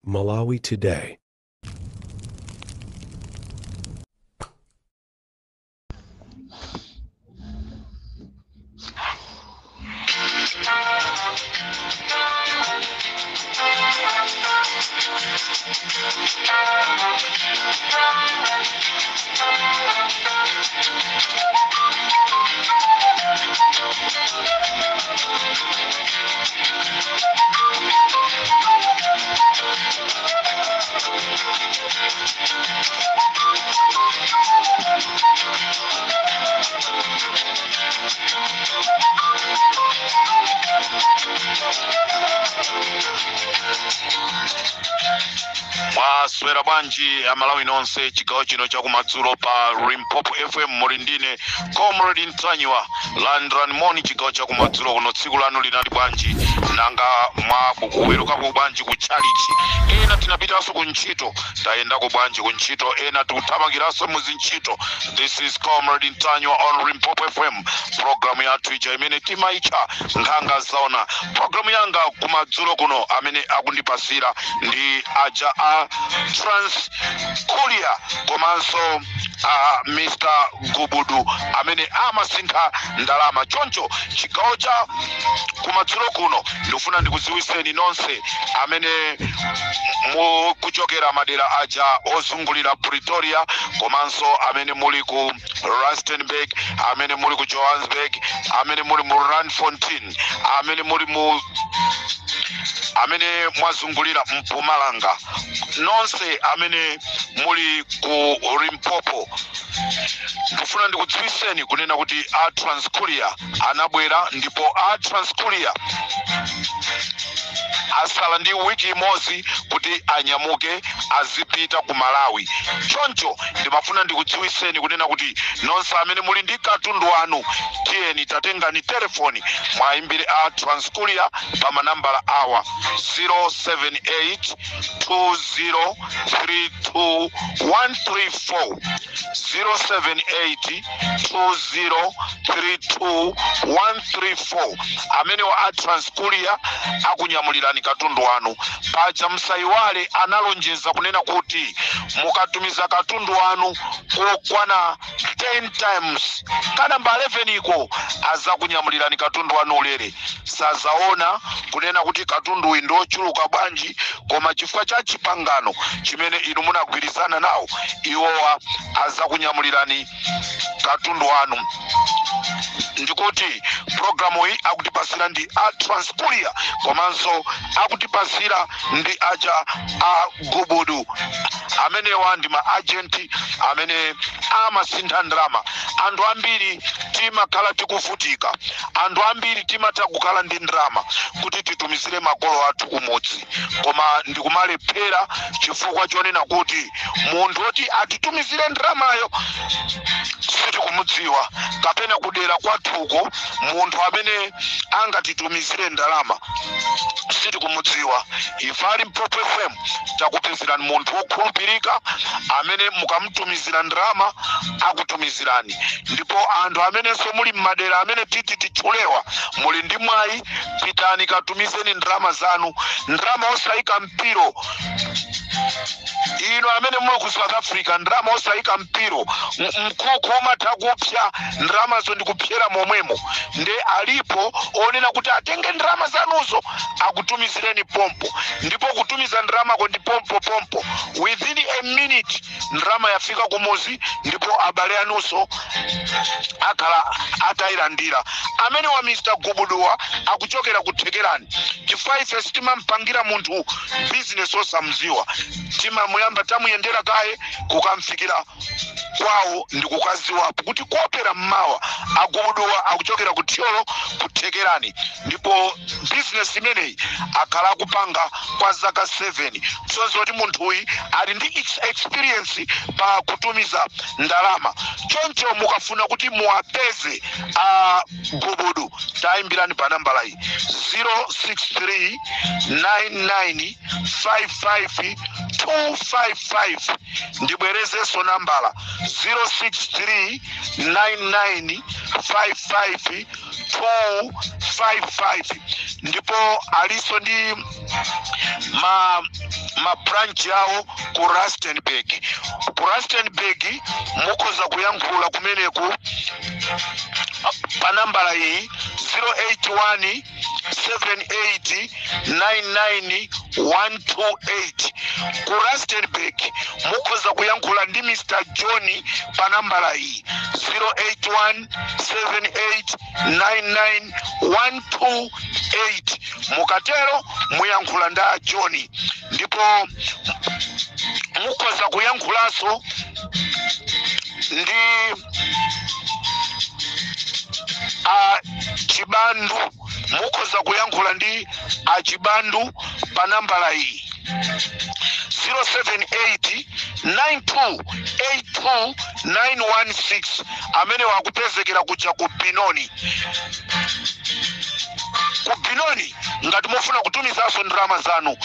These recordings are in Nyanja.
Malawi Today. Mwaswera bwanji Amalawi nonse? Chigawo chino chakumadzulo pa Limpopo FM muli ndine Comrade Ntanyiwa. Landirani moni chigawo chakumadzulo kuno. Tsiku lanu linali bwanji? Nanga mwakuwerukako bwanji ku tchalichi? Ena tinapitanso ku ntchito, tayendako bwanji ku ntchito? Ena tikuthamangiranso muzintchito. This is Comrade Ntanyiwa on Limpopo FM, programu yathu ija imene timaitcha Nkhanga Zaona. Programu yanga kumadzulo kuno amene akundipasira ndi aja a Trans Courier komanso a Mr Gubudu amene amasintha ndalama. Choncho chigawo cha kumadzulo kuno ndikufuna ndikudziwiseni nonse amene mukuchokera madera aja ozungulira Pretoria, komanso amene muli ku Rustenburg, amene muli ku Johannesburg, amene muli mu Randfontein, amene muli mu amene mwazungulira Mpumalanga, nonse amene muli ku Limpopo, ndikufuna ndikudziwiseni kunena kuti a Transcourier anabwera, ndipo a Transcourier asala ndi wiki imodzi kuti anyamuke azipita ku Malawi. Choncho ndimafuna ndikudziwiseni kunena kuti nonse amene muli ndi katundu wanu, tiyeni tatengani telefoni mwayimbire a Transcourier pa manambala awa: 078 2032 134, 078 2032 134. Amenewa a Transcourier akunyamulirani katundu wanu. Paja msayiwale analonjeza kunena kuti mukatumiza katundu wanu kokwana 10 times, kanamba 11 iko azakunyamulirani katundu wanu ulere. Sazaona kunena kuti katundu uyu ndiochuluka bwanji, koma chifukwa cha chipangano chimene inu munagwirizana nawo, iwowa azakunyamulirani katundu wanu. Ndikuti programu iyi akutipasira ndi a Transcourier, komanso akutipasira ndi aja a Gubudu. Amenewa ndi ma agent amene amasintha ndalama. Anthu ambiri timakhala tikuvutika, anthu ambiri timatha kukhala ndi ndalama kuti titumizire makolo athu kumudzi, koma ndikumalephera chifukwa chonena kuti munthu woti atitumizire ndalamayo sitikumudziwa, kapena kudera kwathuko munthu amene angatitumizire ndalama sitikumudziwa. Ife a Limpopo FM takupezerani munthu wokhulupirika amene mukamutumizira ndalama akutumizirani. Ndipo anthu amenenso muli mmadera amene titi titchulewa, muli ndi mwayi, pitani katumizeni ndalama zanu, ndalama osayika mpiro. Inu amene muli ku South Africa, ndalama osayika mpiro. Mkhukhu umatha kupsa, ndalamazo ndikupsera momwemo. Nde alipo onena kuti atenge ndalama zanuzo akutumizireni pompo, ndipo kutumiza ndalamako ndi pompo pompo, within a minute ndalama yafika kumuzi, ndipo abale anunso akhala atayilandira. Amene wa Mr Gubuduwa akuchokera kuthekerani, chifukwa ife sitimampangira munthu business osamziwa. Timamuyamba tamuyendera kaye kukamfikira kwawo ndi kukaziwapo kuti kuopera mmawa. Agubuduwa akuchokera ku Thyolo, kuthekerani, ndipo business imeneyi akhala akupanga kwa zaka 7, kusonyeza kuti munthuyi ali ndi experience pa kutumiza ndalama. Choncho mukafuna kuti muwapeze a Gubudu, tayimbirani pa nambala iyi: 063 99 55 255. Ndibwerezenso nambala, 063 99 55 255. Ndipo aliso ndi ma branch yawo ku Rustenburg. Ku Rustenburg mukhoza kuyankhula kumeneku pa nambala iyi, 081 78 99 128. Ku Rustenburg mukhoza kuyankhula ndi Mr John pa nambala iyi, 081 78 99 128. Mukatero muyankhula ndi a John. Ndipo mukhoza kuyankhulanso ndi a Chibandu, mukhoza kuyankhula ndi a Chibandu pa nambala iyi, 078 92 82 916, amene wakupezekera kuja ku Benoni. Ku Benoni, ngati mufuna kutumizanso ndalama zanu,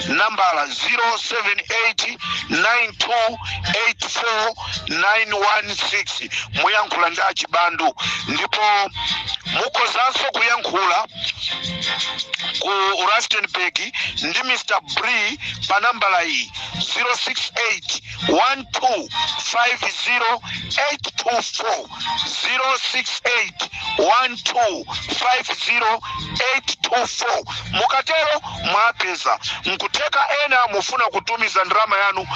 nambala 078 92 84 916, muyankhula ndi achibandu. Ndipo mukhozanso kuyankhula ku Rustenburg ndi Mr Bree pa nambala iyi, 068 12 50 824, 068 12 50 824. Mukatero mwapeza. Nkutheka ena mufuna kutumiza ndalama yanu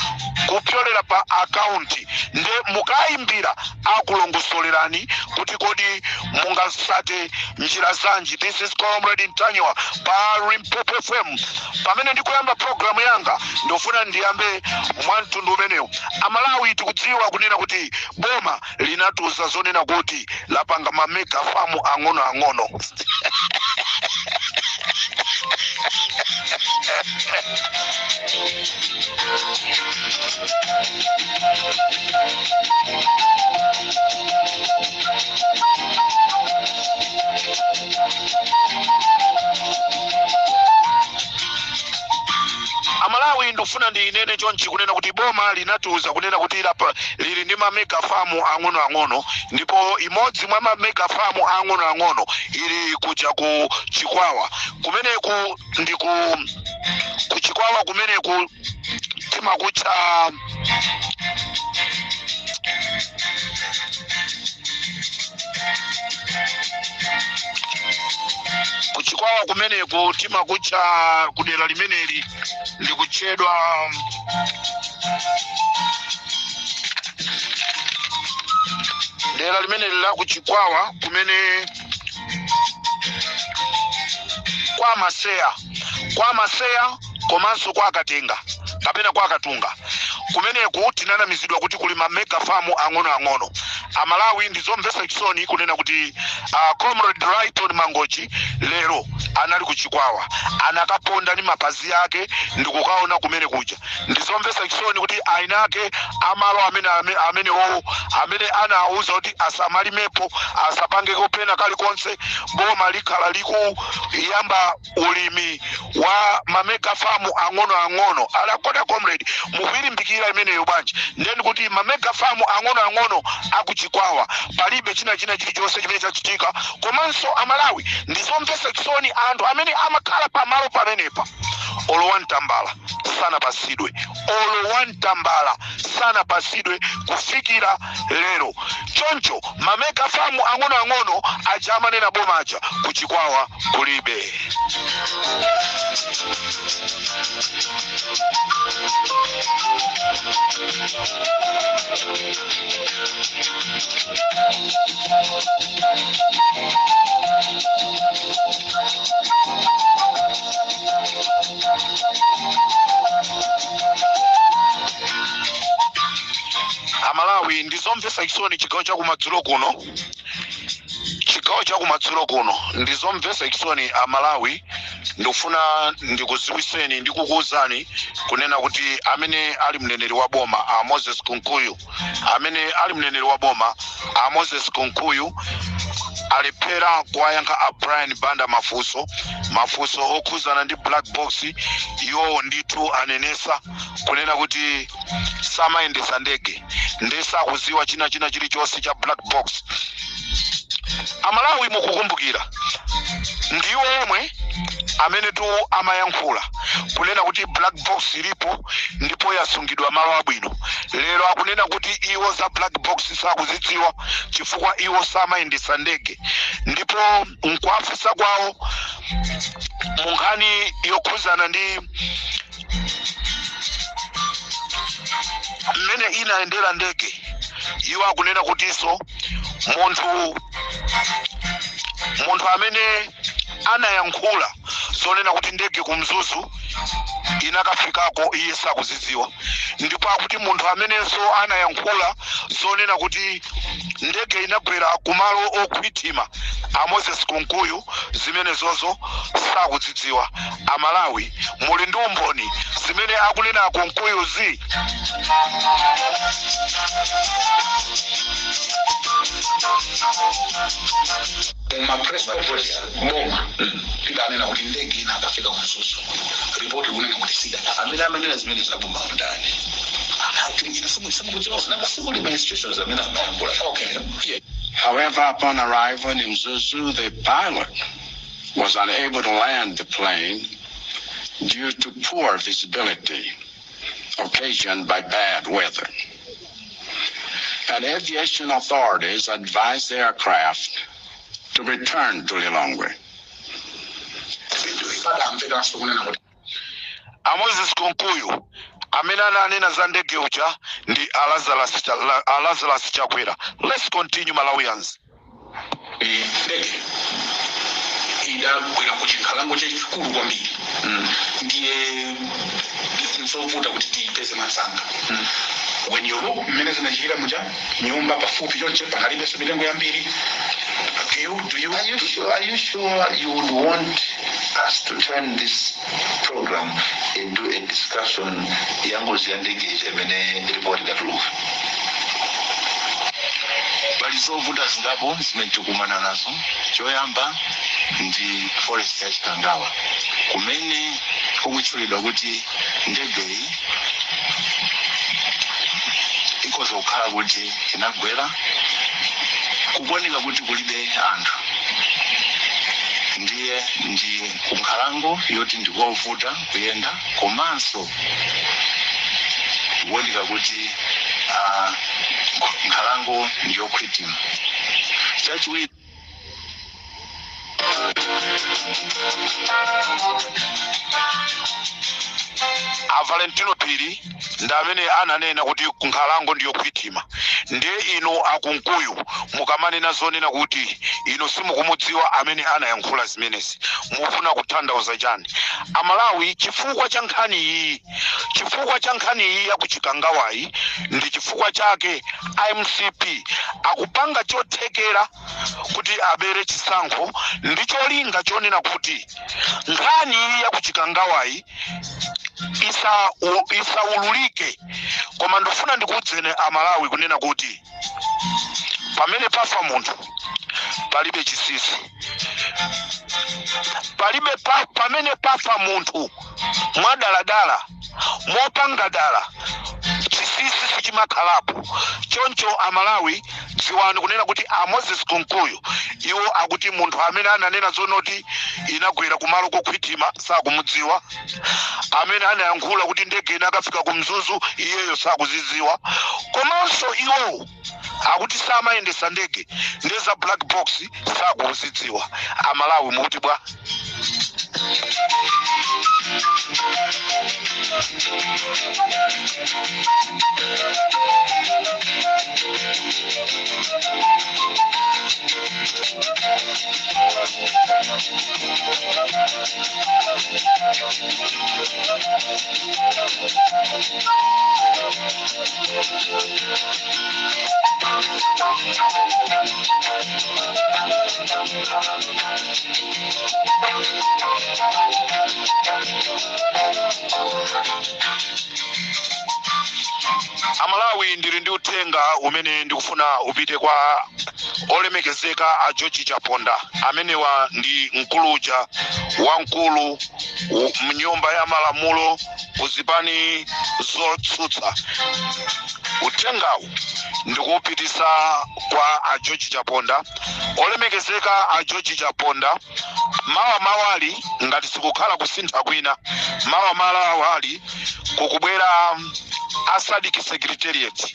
kupyolera pa akaunti, nde mukayimbira akulongosolerani kuti kodi mungasate njira zanji. This is Comrade Ntanyiwa pa Limpopo FM. Pamene ndikuyamba programu yanga, ndofuna ndiyambe mwa mtundu umenewu. Amalawi, tikudziwa kunena kuti boma linatuza zonena kuti lapanga ma mega farm ang'ono ang'ono. Amalawi, ndikufuna ndinene chonchi kunena kuti boma linatiuza kunena kuti lili ndi ma mega farm ang'onoang'ono, ndipo imodzi mwa ma mega farm ang'onoang'ono ili kuja ku Chikwawa. Kumeneku ndi ku Chikwawa kumeneku timakutcha kuchikwawa kumeneku timakutcha, kudera limeneli ndikutchedwa dera limeneli la kuchikwawa kumene kwa Maseya, kwa Maseya komanso kwa Katenga kapena kwa Katunga. Kumeneku tinanamizidwa kuti kuli ma mega farm ang'onoang'ono. Amalawi, ndizomvetsa chisoni kunena kuti Comrade Brighton Mangochi lero anali kuchikwawa, anakaponda ndi mapazi ake ndikukaona kumene kuja. Ndizomvetsa chisoni kuti aina ake amalo amene amene anawuza kuti asamalimepo, asapangeko pena kalikonse, boma likhala likuyamba ulimi wa ma mega farm ang'onoang'ono. Alakota comrade, mukuilimbikira imeneyo bwanji? Ndeni kuti ma mega farm ang'onoang'ono akuchikwawa palibe china chilichonse chimene chachitika. Komanso Amalawi, ndizomvetsa chisoni, anthu amene amakhala pamalo pamenepa olo tambala sanapasidwe, olo tambala sanapasidwe kufikira lero. Choncho ma mega farm ang'onoang'ono aja amanena boma aja kuchikwawa kulibe. Amalawi, ndizomvetsa chisoni, chigawo chakumadzulo kuno, chigawo chakumadzulo kuno ndizomvetsa chisoni. Amalawi, ndikufuna ndikuziwiseni ndikukuwuzani kunena kuti amene ali mneneri wa boma a Moses Kunkuyu, amene ali mneneri wa boma a Moses Kunkuyu Alephera kuwayankha a Brian Banda mafunso, mafunso okhuzana ndi black box. Iwowo ndithu anenesa kunena kuti samayendesa ndege, nde sakuziwa china china chilichonse cha black box. Amalawi, mukukumbukira ndiwo omwe amene tu amayankhula kunena kuti black box ilipo ndipo yasungidwa malo abwino. Lero akunena kuti iwo za black box sakuzidziwa chifukwa iwo samayendesa ndege. Ndipo nkuwafunsa kwawo mu nkhani yokhuzana ndi mmene inayendera ndege, iwo akunena kutinso munthu amene anayankhula zonena kuti ndege ku Mzuzu inakafikako, iye sakuzidziwa. Ndipo akuti munthu amenenso anayankhula zonena kuti ndege inagwera kumalo okhwitima, a Moses Kunkuyu, zimenezozo sakuzidziwa. Amalawi, muli ndi umboni zimene akunena Kunkuyuzi? Ma press conference boma lidanena kuti ndege ina akafika ku Mzuzu, ripoti kunena kuti sidakafika. Amene amanena zimene zaboma ndani? Simuli ma institutions amene amayankhula. Okay, yeah. However, upon arrival in Mzuzu, the pilot was unable to land the plane due to poor visibility occasioned by bad weather. And aviation authorities advised the aircraft to return to Lilongwe. Padamvekanso kunena kuti A Moses Kunkuyu amene ananena za ndege uja ndi a Lazarus Chakwera. Let's continue, Malawians. Ndege idagwera ku chinkhalango chachikulu kwambiri, ndiye nzovuta kuti tiyipeze mwansanga. When you look mmene zinachitira muja, nyumba pafupi chonche, panalibenso mitengo yambiri. Do you Are you sure you would want us to turn this program into a discussion ya ngozi ya ndege imene ripoti idatuluka? Pali zovuta zingapo zimene tikumana nazo. Choyamba ndi forest ya Chikangawa, kumene kukutchulidwa kuti ndegeyi ikhoza kukhala kuti inagwera. Kukuoneka kuti kulibe anthu, ndiye ndi kunkhalango yoti ndikovuta kuyenda, komanso kuoneka kuti nkhalango ndiyokhwitima. Chachiwiri, A Valentino Phiri ndi amene ananena kuti nkhalango ndiyokhwitima. Ndiye inu aKunkuyu mukamanena zonena kuti inu simukumudziwa amene anayankhula zimenezi, mufuna kutanthauza chani, Amalawi? Chifukwa cha nkhani iyi, chifukwa cha nkhani iyi yakuchikangawayi, ndi chifukwa chake iMCP akupanga chothekera kuti abere chisankho, ndi cholinga chonena kuti nkhani iyi yakuchikangawayi isaululike. Koma ndifuna ndikuwuzeni Amalawi kunena kuti pamene pafa munthu palibe chinsinsi, palibe pamene pafa munthu mwadaladala, mopanga dala, chinsinsi sichimakhalapo. Choncho Amalawi, dziwani kunena kuti a Moses Kunkuyu iwo akuti munthu amene ananena zonoti inagwera kumalo kokhwitima sakumudziwa, amene anayankhula kuti ndege inakafika ku Mzuzu iyeyo sakuzidziwa, komanso iwowo akuti samayendesa ndege, ndeza black box sakuzidziwa. Amalawi, mukuti bwa? Amalawi, ndili ndi uthenga umene ndikufuna upite kwa olemekezeka a George Chaponda. Amenewa ndi mkuluja wamkulu mnyumba ya malamulo kuzipani zotsutsa. Uthengawu ndikuwupitisa kwa a George Chaponda. Olemekezeka a George Chaponda, mawa mawali, ngati sikukhala kusintha kwina, mawa mawali kukubwera a SADC Secretariat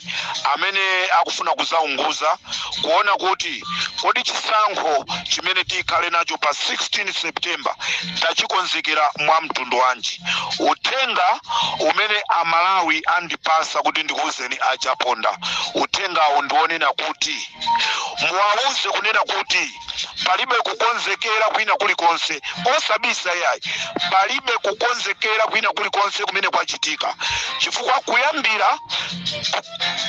amene akufuna kuzaunguza kuona kuti kodi chisankho chimene tikhale nacho pa 16 September tachikonzekera mwa mtundu wanji. Uthenga umene Amalawi andipasa kuti ndikuwuzeni a Chaponda, uthengawo ndionena kuti muwawuze kunena kuti palibe kukonzekera kwina kulikonse, osabisa yayi, palibe kukonzekera kwina kulikonse kumene kwachitika, chifukwa kuyambira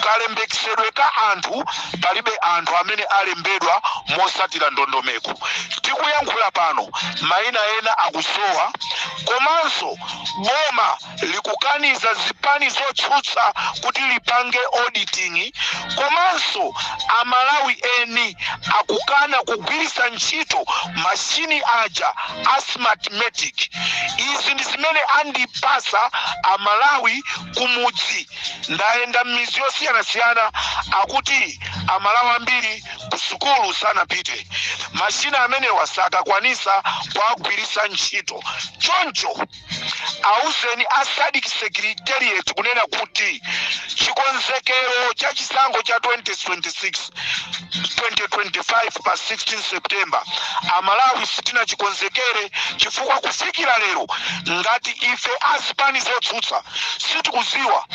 kalembekesedwe ka anthu, palibe anthu amene alembedwa mosatira ndondomeko. Tikuyankhula pano, mayina ena akusowa, komanso boma likukaniza zipani zotsutsa kuti lipange auditing, komanso Amalawi eni akukana kugwiritsa ntchito mashini aja a Smartmatic. Izi ndi zimene andipasa Amalawi kumudzi. Ndayenda m'mizi yosiyanasiyana, akuti Amalawi ambiri ku sukulu sanapite, mashina amenewa sakakwanisa kuagwiritsa ntchito. Choncho auzeni a SADC Secretariat kunena kuti chikonzekero cha chisankho cha 2026 2025 pa 16 September, Amalawi sitinachikonzekere, chifukwa kufikira lero, ngati ife azipani zotsutsa sitikuziwa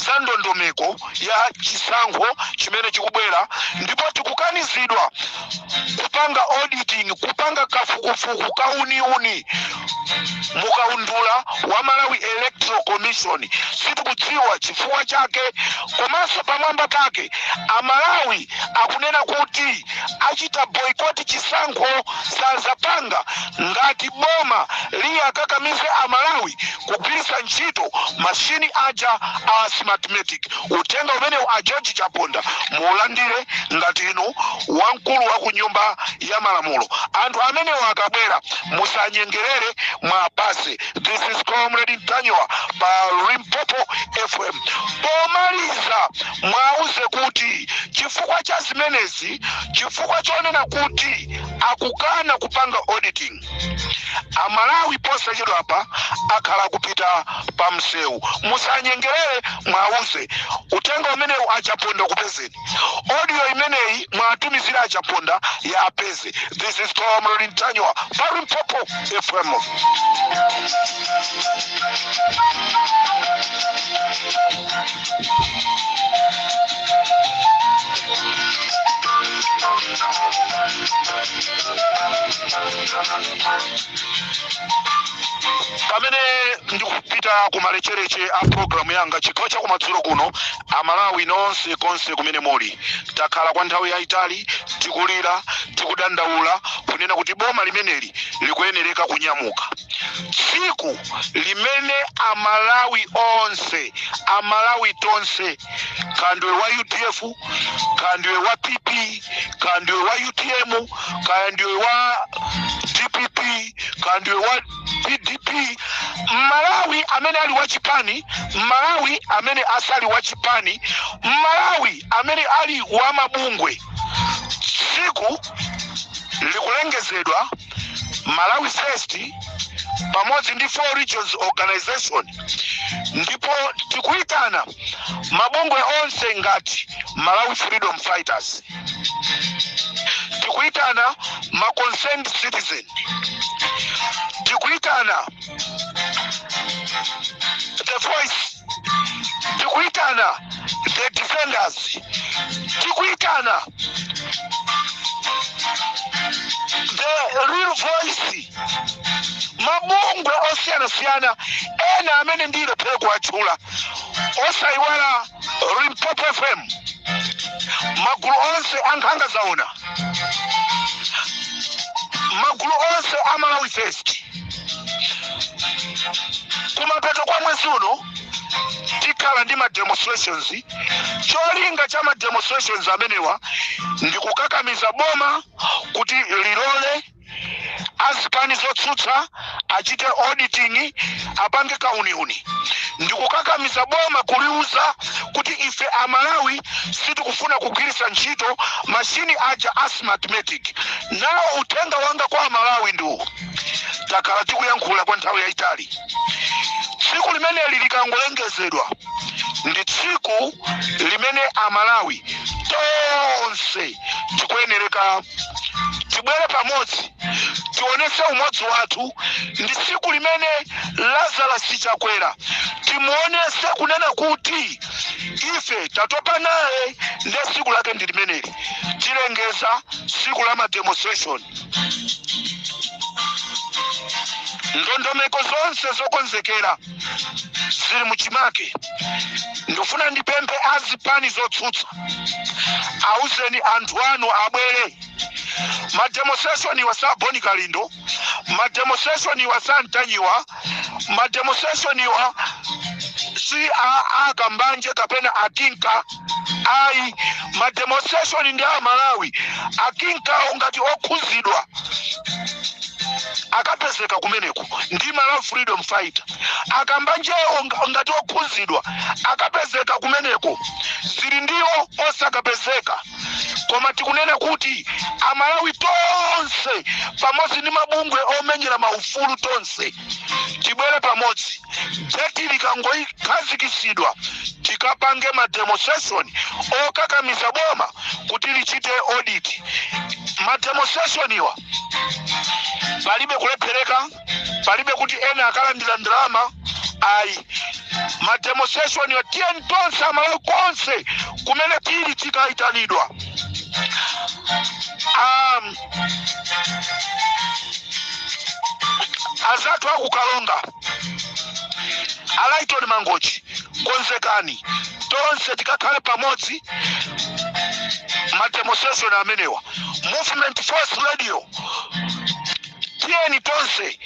za ndondomeko ya chisankho chimene chikubwera, ndipo tikukanizidwa kupanga auditing, kupanga kafukufuku kauniuni mukaundula wa Malawi Electoral Commission, sitikudziwa chifukwa chake. Komanso pamwamba pake, Amalawi akunena kuti achita boycott chisankho, sazapanga ngati boma liyakakamize Amalawi kugwiritsa ntchito mashini aja a Smartmatic. Uthenga umenewu, a George Chaponda, muulandire ngati inu wamkulu wa ku Nyumba ya Malamulo. Anthu amenewo akabwera, musanyengerere, mwapase. This is Comrade Ntanyiwa pa Limpopo FM. Pomaliza, mwauze kuti chifukwa cha zimenezi, chifukwa chonena kuti akukana kupanga auditing, Amalawi posachedwa apa akhala kupita pa msewu. Musanyengerere, mwauze. Uthenga umenewu, Achaponda, kupezeni. Audio imeneyi mwatumizira Achaponda, ya apeze. This is Comrade Ntanyiwa pa Limpopo FM. Pamene ndikupita kumalechereche a programu yanga chigawo chakumadzulo kuno, Amalawi nonse konse kumene muli, takhala kwa nthawi yayitali tikulira, tikudandaula kunena kuti boma limeneli likuyenereka kunyamuka. Tsiku limene Amalawi onse, Amalawi tonse, kandiwe wa UDF, kandiwe wa PP, kandiwe wa UTM, kandiwe wa DPP, kandiwe wa PDP, Mmalawi amene ali wachipani, Mmalawi amene asali wachipani, Mmalawi amene ali wa mabungwe, tsiku likulengezedwa, Malawi First pamodzi ndi Four Regions Organization, ndipo tikuyitana mabungwe onse ngati Malawi Freedom Fighters, tikuyitana ma concerned citizen, tikuyitana The Voice, tikuyitana The Defenders, tikuyitana The Real Voice, mabungwe osiyanasiyana ena amene ndilephere kuwatchula, osayiwala Limpopo FM, magulu onse a Nkhanga Zaona, magulu onse a Malawi First. Kumapeto kwa mwezi uno tikhala Tikhala ndi ma demonstrations. Cholinga cha ma demonstrations amenewa ndi kukakamiza boma kuti lilole azipani zotsutsa achite auditing, apange kauniuni, ndikukakamiza boma kuliuza kuti ife Amalawi sitikufuna kugwiritsa ntchito mashini aja a Smartmatic. Nawo uthenga wanga kwa Amalawi ndiwu: takhala tikuyankhula kwa nthawi yayitali. Tsiku limeneli likangolengezedwa, ndi tsiku limene Amalawi tonse tikuyenereka tibwere pamodzi, tionese umodzi wathu. Ndi tsiku limene Lazarus Chakwera timuonese kunena kuti ife tatopa naye. Ndiye tsiku lake ndi limeneli. Tilengeza tsiku la mademonstration. Ndondomeko zonse zokonzekera zili muchimake. Ndifuna ndipemphe azipani zotsutsa, auzeni anthu anu abwere. Mademonstration iwa sa Boni Kalindo, mademonstration iwa sa Ntanyiwa, mademonstration iwa si a Akambanje kapena Akinka, ayi. Mademonstration ndi a Malawi. Akinkawo ngati okhuzidwa akapezeka kumeneko ndi Malawi Freedom Fighter. Akambanjewo ngati okhuzidwa akapezeka kumeneko, zili ndiwo osakapezeka. Koma tikunena kuti Amalawi tonse pamodzi ndi mabungwe omenyera maufulu tonse tibwere pamodzi. Date likangokhazikitsidwa, tikapange ma demonstration okakamiza boma kuti lichite audit. Ma demonstration iwa palibe kulephereka, palibe kuti ena akalandira ndalama, ayi. Ma demonstration iwa, tiyeni tonse Amalawi konse kumene tili, tikayitanidwa. Azathu akukalonga, Alaiton Mangochi, konzekani, tonse tikakhale pamodzi ma demonstration amenewa. Movement Force Radio, tiyeni tonse.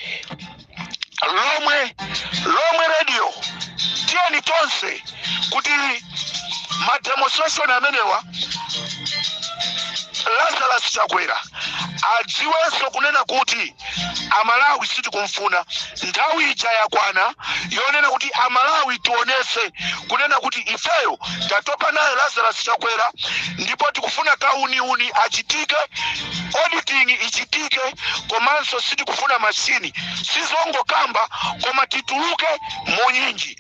Lomwe Lomwe Radio, tiyeni tonse kuti ma demonstration amenewa Lazarus Chakwera adziwenso kunena kuti Amalawi sitikumfuna. Nthawi ija yakwana yonena kuti Amalawi tionese kunena kuti ifeyo tatopa naye Lazarus Chakwera, ndipo tikufuna kauniuni achitike, auditing ichitike, komanso sitikufuna mashini. Sizongokamba, koma tituluke munyinji.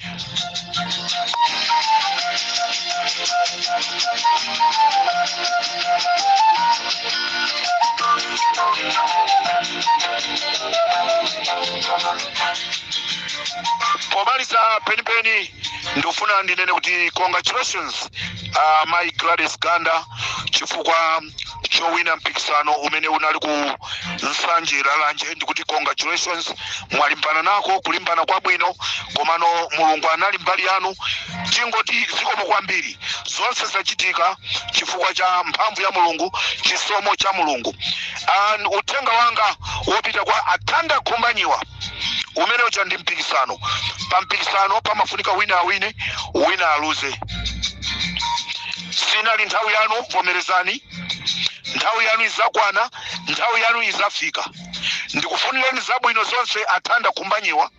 Pomaliza penipeni, ndikufuna ndinene kuti congratulations, Mai Gladys Ganda, chifukwa chowina mpikisano umene unali ku Nsanje Lalanje. Ndikuti congratulations, mwalimbana nako kulimbana kwabwino, komano Mulungu anali mbali yanu. Tingoti zikomo kwambiri. Zonse zachitika chifukwa cha mphamvu ya Mulungu, chisomo cha Mulungu. And uthenga wanga wopita kwa Athanda Khumbanyiwa, umene ucha ndi mpikisano. Pa mpikisano pamafunika wina awine, wina aluze. Sinali nthawi yanu, vomerezani. Nthawi yanu izakwana, nthawi yanu izafika. Ndikufunireni zabwino zonse, Athanda Khumbanyiwa,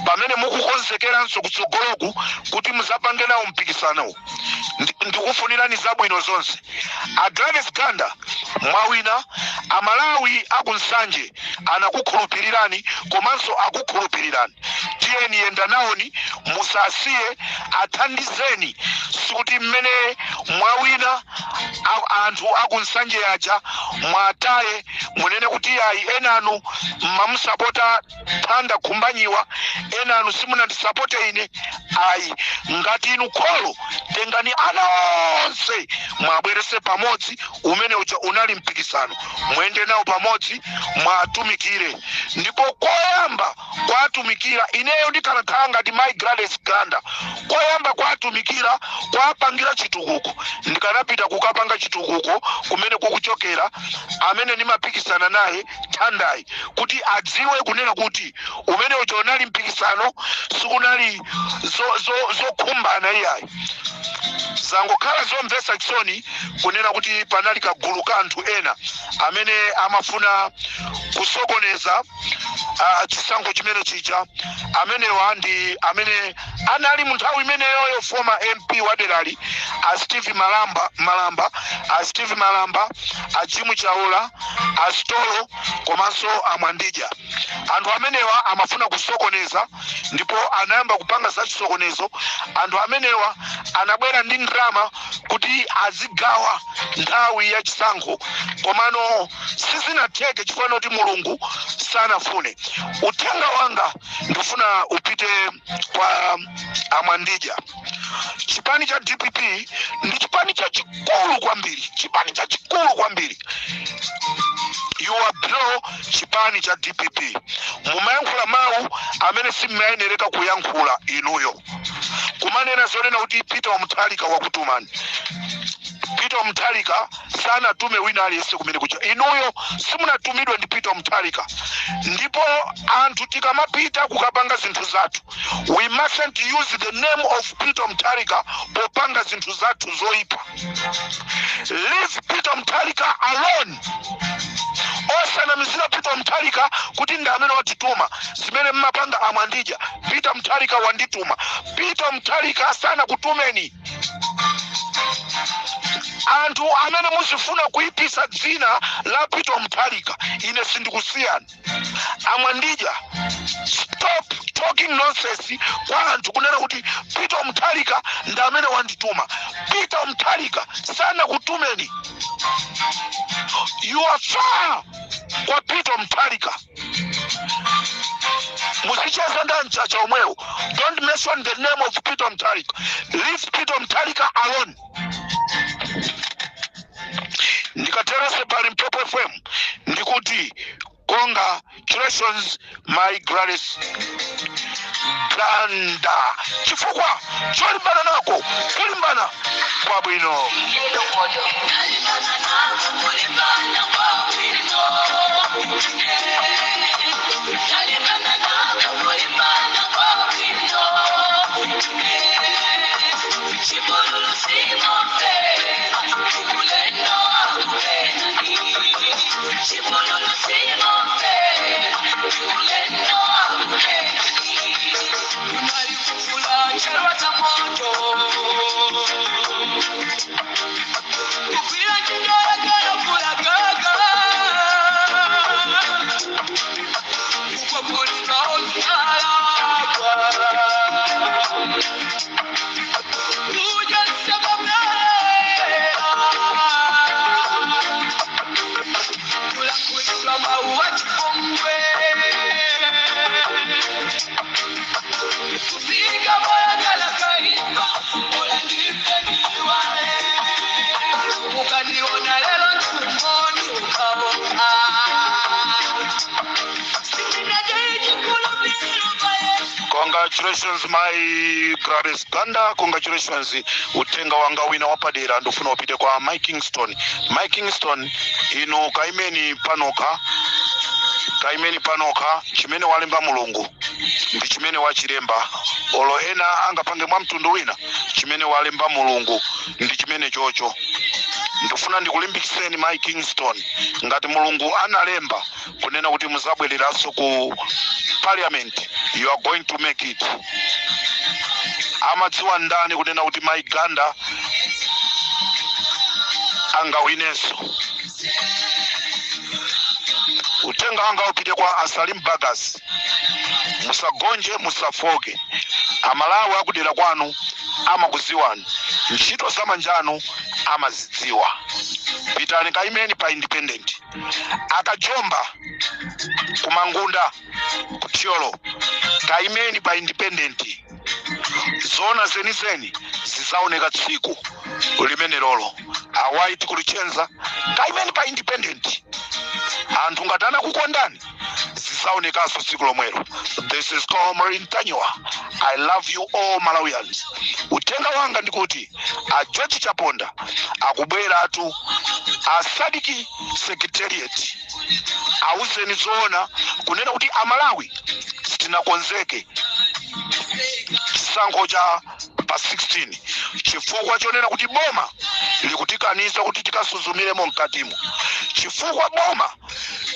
pamene mukukonzekeranso kutsogoloku kuti muzapange nawo mpikisano. Ndikufunirani zabwino zonse. A Gladys Ganda, mwawina. Amalawi akunsanje anakukhulupirirani komanso akukhulupirirani. Tiyeni, yenda nawoni, musasiye, athandizeni. Sikuti mmene mwawina anthu akunsanje aja mwataye, munene kuti ayi, enanu mmamusapota Thanda Khumbanyiwa, enanu simunandisapote ine, ayi. Ngati inu kholo, tengani ana onse mwabwerese pamodzi. Umene uja unali mpikisano, mwende nawo pamodzi, mwatumikire. Ndipo koyamba kwatumikira inuyo. Ineyo ndikanakhala ngati Mai Gladys Ganda, koyamba kwatumikira, kwapangira chitukuko, ndikanapita kukapanga chitukuko kumene kukuchokera amene ndimapikisana naye Thandayi, kuti adziwe kunena kuti umene ucho unali mpikisano, sikunali zokhumbana iyayi. Zangokhala zomvetsa chisoni kunena kuti panali kagulu ka anthu ena amene amafuna kusokoneza chisankho chimene chija. Amenewa ndi amene anali mu nthawi imeneyoyo former MP waderali, a Steve Malamba, Malamba, a Steve Malamba, a Jimu Chaula, a Stolo komanso a Mwandija. Anthu amenewa amafuna kusokoneza ndipo anayamba kupanga zachisokonezo. Anthu amenewa anabwera ndi ndalama kuti azigawa nthawi ya chisankho, komano sizinatheke chifukwa kuti Mulungu sanafune. Uthenga wanga ndifuna upite kwa Amwandija. Chipani cha DPP ndi chipani chachikulu kwambiri, chipani chachikulu kwambiri. You are below chipani cha DPP. Mumayankhula mawu amene simmayenereka kuyankhula inuyo, kumanena zonena kuti Peter Mutharika wakutumani. Peter Mutharika sanatume wina aliyense kumene kucha. Inuyo simunatumidwe ndi Peter Mutharika. Ndipo anthu tikamapita kukapanga zinthu zathu, we mustn't use the name of Peter Mutharika popanga zinthu zathu zoyipa. Leave Peter Mutharika alone. Osanamizira Peter Mutharika kuti ndi amene watituma. Zimene mmapanga Amwandija, "Peter Mutharika wandituma." Peter Mutharika sanakutumeni. Anthu amene muzifuna kuyipisa dzina la Peter Mutharika, ine sindikusiyani. Amwandija, stop talking nonsense kwa anthu kunena kuti Peter Mutharika ndi amene wandituma. Peter Mutharika sanakutumeni. You are far kwa Peter Mutharika. Muzicheza ndi amchacha omwewo. Don't mention the name of Peter Mutharika. Leave Peter Mutharika alone. Ndikaterese pa Limpopo FM ndikuti congratulations, Mai Gladys Ganda, chifukwa cholimbana nako kulimbana kwabwino. Congratulations, Mai Gladys Ganda, congratulations. Uthenga wanga wina wapadera ndofuna upite kwa Mike Kingston. Mike Kingston, inu kaimeni panoka, kaimeni panoka. Chimene walemba Mulungu ndi chimene wachilemba. Olo ena angapange mwa mtundu wina, chimene walemba Mulungu ndi chimene chocho. Ndifuna ndikulimbikitseni, Mike Kingston, ngati Mulungu analemba kunena kuti muzabwereranso ku parliament, you are going to make it. Amadziwa ndani kunena kuti Mai Ganda angawinenso? Uthenga wanga upite kwa Asalim Bagas. Musagonje, musafoke. Amalawi akudera kwanu amakuziwani, ntchito za manjanu amazidziwa. Pitani kaimeni pa independent. Akajomba kumangunda kuthyolo, kaimeni pa independent. Zona zenizeni zizaoneka tsiku limene lolo. Awaiti kulichenza, kaimeni pa independent. Anthu ngati anakukondani zizaoneka. Tizaonekanso tsiku lomwelo. This is Comrade Ntanyiwa. I love you all, Malawians. Uthenga wanga ndikuti a George Chaponda akubweratu a SADC Secretariat. Auzeni zoona kunena kuti Amalawi sitinakonzeke chisankho cha pa 16, chifukwa chonena kuti boma likutikaniza kuti tikasuzumiremo mkatimo, chifukwa boma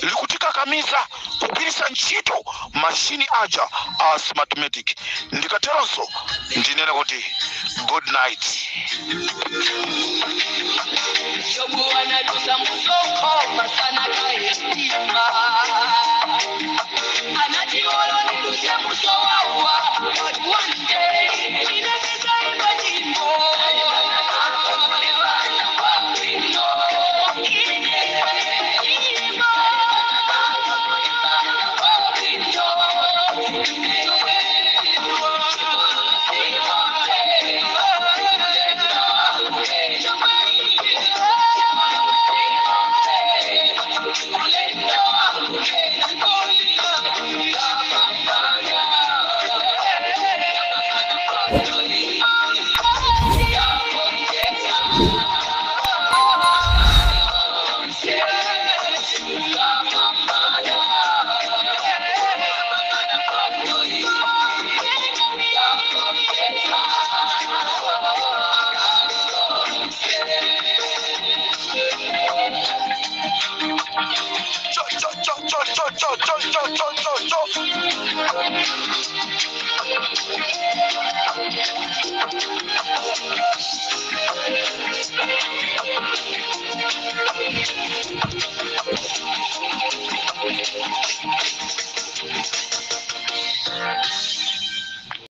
likutikakamiza kugwiritsa ntchito mashini aja a Smartmatic. Ndikateronso ndinene kuti good night. Yobu anadusa musoko sana kaestima anati olo niduse muso wawa, but one day inaweza imba nyimbo. Cho, cho, cho, cho, cho, cho, cho, cho, cho, cho, cho.